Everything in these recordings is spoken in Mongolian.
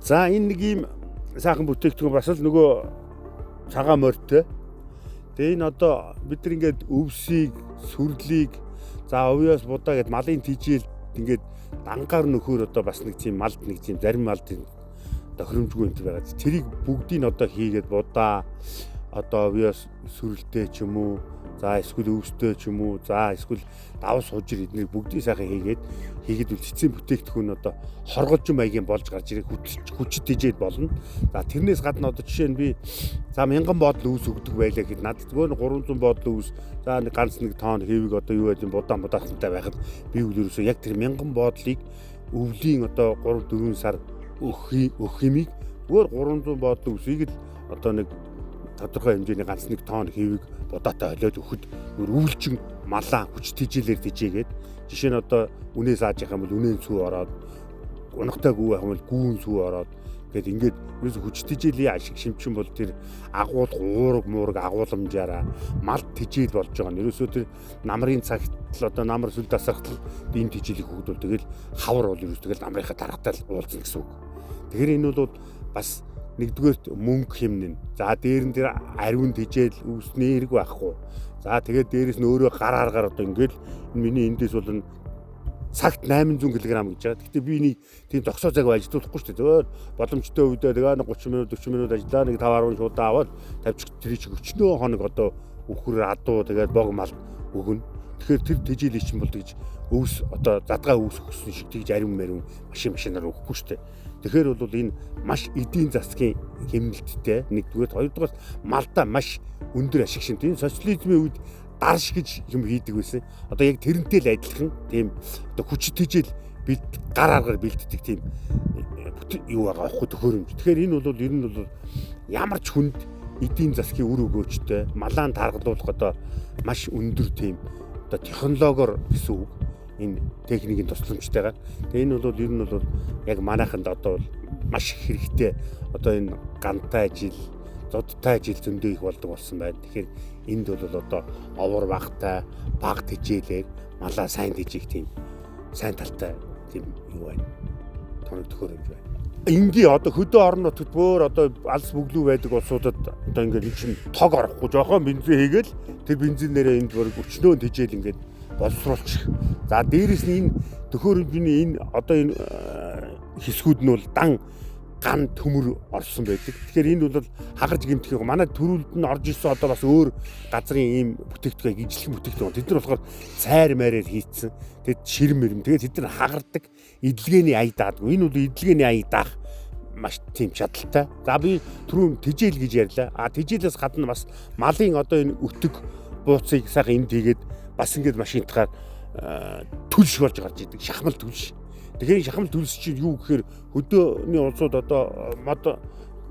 За, энэ нэг ийм сайхан бүтээгдэхүүн, бас л нөгөө цагаан морьтой. Тэгээ энэ одоо бид нар ингээд өвсийг, сүрлийг, за овёос будаа гэд малын тижэл ингээд дангаар нөхөр одоо бас нэг тийм малд, нэг тийм зарим малд тохиромжгүй юм байгаа. Тэрийг бүгдийг одоо хийгээд будаа, одоо овёос сүрэлтэй ч юм уу, за эсвэл өвстэй ч юм уу, за эсвэл давс хужир эднийг бүгдийг сайхан хийгээд үл цэцэн бүтээгдэхүүн одоо хорголжин маягийн болж гарч ирэх хүчит тэжээд болно. За, тэрнээс гадна одоо жишээ нь би за 1000 бодол өвс өгдөг байлаа гэхэд надад зүгээр 300 бодол өвс, за нэг ганц нэг тонн хэвийг одоо юу байд юм будаан будаахтай байхад би үл ерөөсөө яг тэр 1000 бодлыг өвлийн одоо 3 4 сар өгөх юмыг зүгээр 300 бодол өвсийг л одоо нэг тодорхой хэмжээний ганц нэг тонн хэвийг будаатай холиод өгөхөд өвлжин малаа хүч тэжээлээр тэжээгээд, жишээ нь одоо үнээ сааж явах юм бол үнэн сүү ороод, унахтай гүү байх юм бол гүүн сүү ороод гэд ингээд ерөөс хүч тэжээлийн ашиг шимчин бол тэр агуулга уураг муураг агууламжаараа мал тэжээл болж байгаа нь ерөөсөө тэр намрын цагт л одоо намар сүл дасахтал ийм тэжээлийг хөгдөл тэгэл хавар бол ерөөс тэгэл намрынхаа даргатай л уулзна гэсэн үг. Тэгэхээр энэ бол бас нэгдүгээрт мөнгө хэмнэн. За, дээр нь тэр ариун тэжээл өвснээ эрг байхгүй. За, тэгээд дээрэс нь өөрөө гар аргаар одоо ингээл миний эндээс бол цагт 800 кг гэж байгаа. Гэхдээ би энийг тийм зогсоо цаг ажиллахгүй шүү дээ. Зөвөр боломжтой үедээ тэгээ 30 минут, 40 минут ажиллаа, нэг 5 10 шуудаа аваад тавьчих, тэр чиг өчнөө хоног одоо үхэр адуу тэгээд бог мал өгнө. Тэгэхээр тэр тэжээлийн чинь бол тэгж өвс одоо задгаа өвс өгсөн шиг тэгж ариун мариун машинаар өгөхгүй шүү дээ. Тэгэхээр бол энэ маш эдийн засгийн хэмнэлттэй нэгдүгээр, хоёрдугаар малдаа маш өндөр ашиг шимт. Энэ социализмын үед дарш гэж юм хийдэг байсан. Одоо яг тэрнтэй л адилхан тийм одоо хүч тэжээл бэлд гар аргаар бэлддэг тийм юу байгаа аахгүй төхөөрөмж. Тэгэхээр энэ бол ер нь бол ямар ч хүнд эдийн засгийн үр өгөөчтэй малаан таргалуулах одоо маш өндөр тийм одоо технологиор гэсэн үг. Энэ техникийн тусламжтайгаар. Тэгээ энэ бол ер нь бол яг манайханд одоо бол маш их хэрэгтэй. Одоо энэ гантай жил, зодтой жил зөндөө их болдог болсон байна. Тэгэхээр энд бол одоо овор багтай, баг тэжээлээр малаа сайн тэжээх тийм сайн талтай тийм юу байна. Тоног төхөөрөмж байна. Энгийн одоо хөдөө орон нутагт бөөр одоо алс бөглүү байдаг улсуудад одоо ингээд энэ чинь тог орохгүй жоохон бензин хийгээл тэр бензинээрээ энд бүр өчнөө тэжээл ингээд боловсруулчих. За, дээрэс нь энэ төхөөрөмжний энэ одоо энэ хэсгүүд нь бол дан ган төмөр орсон байдаг. Тэгэхээр энэ бол хагарч гэмтэх юм. Манай төрүүлд нь орж ирсэн одоо бас өөр газрын ийм бүтээгдэхүүн, ижилхэн бүтээгдэхүүн. Тэд нар болохоор цайр майраар хийцэн. Тэгэд ширэм мэрэм. Тэгээд тэд нар хагардаг, эдлгээний ая даадгүй. Энэ бол эдлгээний ая даах маш тийм чадaltaй. За, би түрүүн тэжээл гэж ярьлаа. А тэжээлээс гадна бас малын одоо энэ өтөг бууцыг сайхан энд хийгээд бас ингээд машинтгаар түлш болж гарч идэг. Шахмал түлш. Тэгэхээр шахмал түлш чинь юу гэхээр хөдөөний улсууд одоо мод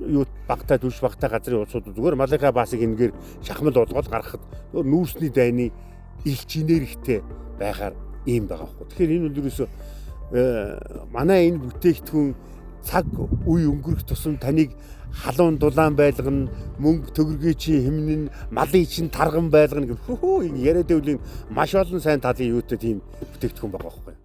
юу багтай түлш багтай газрын улсууд зүгээр малынхаа баасыг энэгээр шахмал болгоод гаргахад нүүрсний дайны илч энергитэй байхаар ийм байгаа байхгүй. Тэгэхээр энэ бол ерөөсөө манай энэ бүтээгдэхүүн цаг үе өнгөрөх тусам таныг халуун дулаан байлгана, мөнгө төгрөгийн чи хэмнэн, малын чинь тарган байлгана гэх хөө яриад байвал маш олон сайн талын юутай тийм бүтээгдэхүүн байгаа байхгүй.